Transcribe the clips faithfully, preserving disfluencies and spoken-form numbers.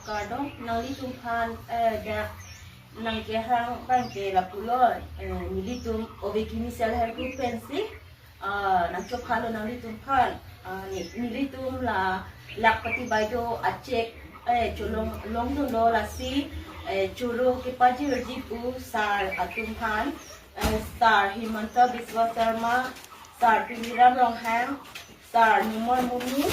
Kardom, nanglitum aphan, eh, dak nangkehang abangke lapulo, eh, nelitum Ove Kimi Self Help Group pensi, ah, nangchophalo nanglitum aphan, ah, ne-, nelitum la Lakhpati Baideo a-check, eh, cholong, longdunlo lasi, eh, choro kepajirji pu sir atum aphan, eh, sir Himanta Biswa Sarma, sir Tuliram Ronghang, sir Numal Momin,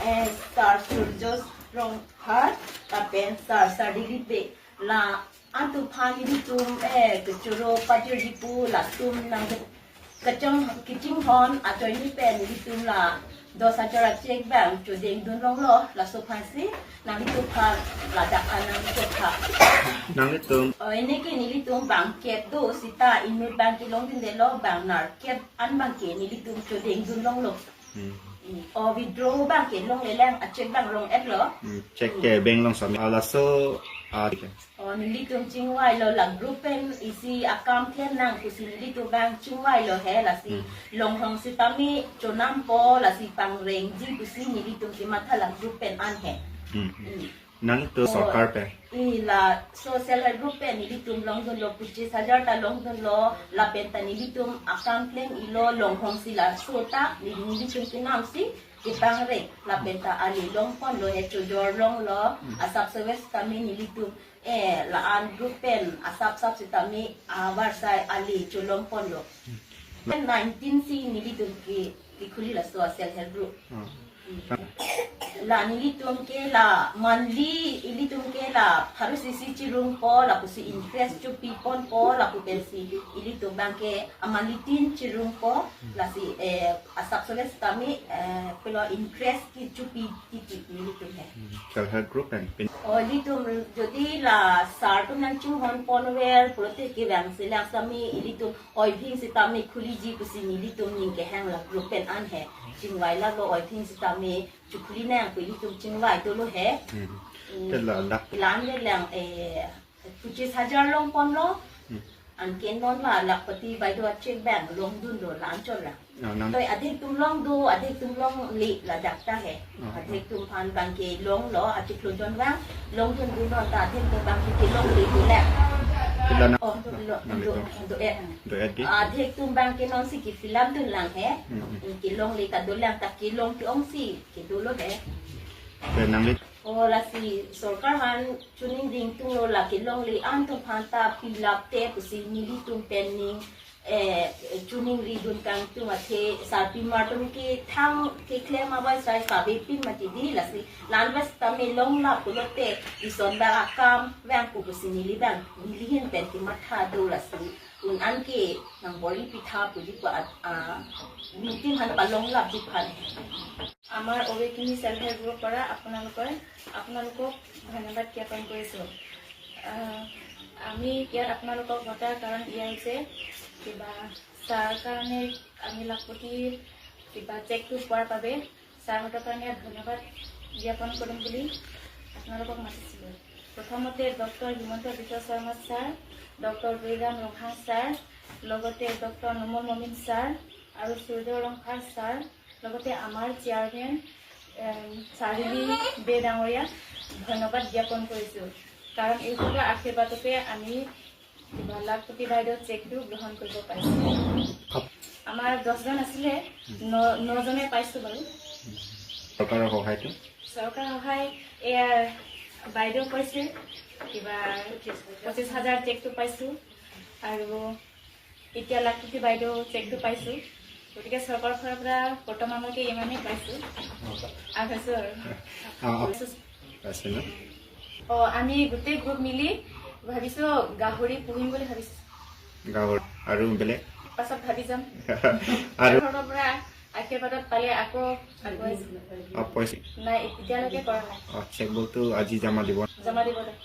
eh, sir Surjya Rongphar, lapen sir, sir Dilip Bey. La-antu aphan nelitum, eh, kechoro pajirji pu latum nang kecheng kechinghon ajoine pen nelitum la dos hajar a-check abang chodengdun longlo, laso aphansi nanglitum aphan ladak an nangchopha. Nanglitum. Oh, pini ke nelitum bangkep do seta inut abangke longdundelo, bang nerkep an abangke nelitum chodengdun longlo. Hmm. Hmm. Oh, withdraw abangke longle lang, a-check abang long-etlo. Hmm. Check ke bank long sami. Ah, laso, ah, okay. Oh, nelitum chingvailo, la group pen isi akam klem nang pusi nelitum abang chingvailo he, lasi. Hmm. Longhong sitame chonampo, lasi pangrengji pusi nelitum kematha la group pen an he. Hmm. Hmm. Nangtum. Oh, sorkar pen. I laso Self Help Group pen nelitum longdunlo, pochis hajar ta longdunlo, lapen ta nelitum akam klem-ilo, longhong si laso ta, neli-, nelitum kenamsi kepangreng, lapen ta ale longponlo he, chojor longlo, hmm, asap sewes tame nelitum, eh, la-an group pen asap sap sitame, ah, avarsai ale cholongponlo. Hmm. Nineteen si nelitum ke, kekhuli laso Self Help Group. Hmm. La nelitum ke la monthly, ilitum ke la pharo isi isi chirungpo, lapusi interest chopiponpo, lapu pensi ilitum abangke a-monthly tin chirungpo, lasi, eh, asap sewes tame, eh, pulo interest kechopi titi nelitum he. Hmm. Self Help Group pen pin. Oh, ilitum jodi la sir atum nangchinghonponver pulote kevangsi lang sami ilitum oiphing sitame khuliji pusi nelitum ning kehang la group pen an he. Chingvai lalo, oiphing sitame chokhuli nang pu ilitum chingvai dolo he. Hmm. Hmm. Te la lak. Ilang le lang, eh, pochis hajar longponlo. Hmm. Anke non la Lakhpati Baideo a-check abang longdunlo la-anchot la. Ah, nang. Toi adhek atum longdo, adhek atum longle ladak ta he. Ah, ah. Adhek atum aphan abangke longlo, achiklo jon abang longdunlo, ta adhek atum abangke kelongle dolang. Pila na-, oh, na-, lo, nang do, do, do, eh. Do, eh, di? Adhek atum abangke nonsi ke-fill up dunlang he. Hmm, hmm. Kelongle ta dolang, ta kelong ke-ongsi kedolo he. Te nangli. Oh, lasi sorkar aphan choningri ingtunglo, la kelongle an atum aphan ta fill up te pusi nelitum pen ning, eh, choningri dun kangtung athe sarpimar atum ke thang keklem avarsai kavepin mati di, lasi la-an sitame longlap pulote ison abang akam vangpo pusi neli abang, neli ahin pen kematha do, lasi un anke nang bor-ipitha puji pu at, ah, meeting aphan palonglapji aphan. আমাৰ অবে কিমি self help গ্ৰুপৰ পৰা আপোনালোকৰ, আপোনালোকক ধন্যবাদ জ্ঞাপন কৰিছোঁ। আহ, আমি ইয়াত আপোনালোকক মতাৰ কাৰণ এয়াই যে কিবা ছাৰ কাৰণে আমি লাখপতি কিবা চেকটো পোৱাৰ বাবে ছাৰহঁতৰ কাৰণে ধন্যবাদ জ্ঞাপন কৰিম বুলি আপোনালোকক মাতিছিলোঁ। প্ৰথমতে ডক্টৰ হিমন্ত বিশ্ব শৰ্মা ছাৰ, ডক্টৰ তুলিৰাম ৰংহাং ছাৰ, লগতে ডক্টৰ নুমল মমিন ছাৰ আৰু সূৰ্য ৰংফাৰ ছাৰ, লগতে আমাৰ চেয়াৰমেন, এম, চাৰিলি বে ডাঙৰীয়াক ধন্যবাদ জ্ঞাপন কৰিছোঁ। কাৰণ এইসকলৰ আশীৰ্বাদতে আমি কিবা লাখপতি বাইদেউ চেকটো গ্ৰহণ কৰিব পাৰিছোঁ। আপ- আমাৰ দহজন আছিলে, ন-, নজনে পাইছোঁ বাৰু। চৰকাৰৰ সহায়টো? চৰকাৰৰ সহায় এয়া বাইদেউ কৈছে, কিবা পঁচিছ হাজাৰ চেকটো পাইছোঁ আৰু এতিয়া লাখপতি বাইদেউ চেকটো পাইছোঁ। গতিকে চৰকাৰৰ ফালৰ পৰা বৰ্তমানলৈকে ইমানেই পাইছোঁ। আগ হৈছোঁ আৰু। অ, অ। আছে ন? অ, আমি গোটেই গ্ৰুপ মিলি ভাবিছোঁ গাহৰি পুহিম বুলি ভাবিছোঁ। গাহৰি আৰু বেলেগ? পাছত ভাবি যাম। আৰু ঘৰৰ পৰা আশীৰ্বাদত পালে আকৌ আগুৱাই যাম। অ, পইচা? নাই, এতিয়ালৈকে কৰা নাই। অ, চেকবুকটো আজি জমা দিব? জমা দিব লাগে।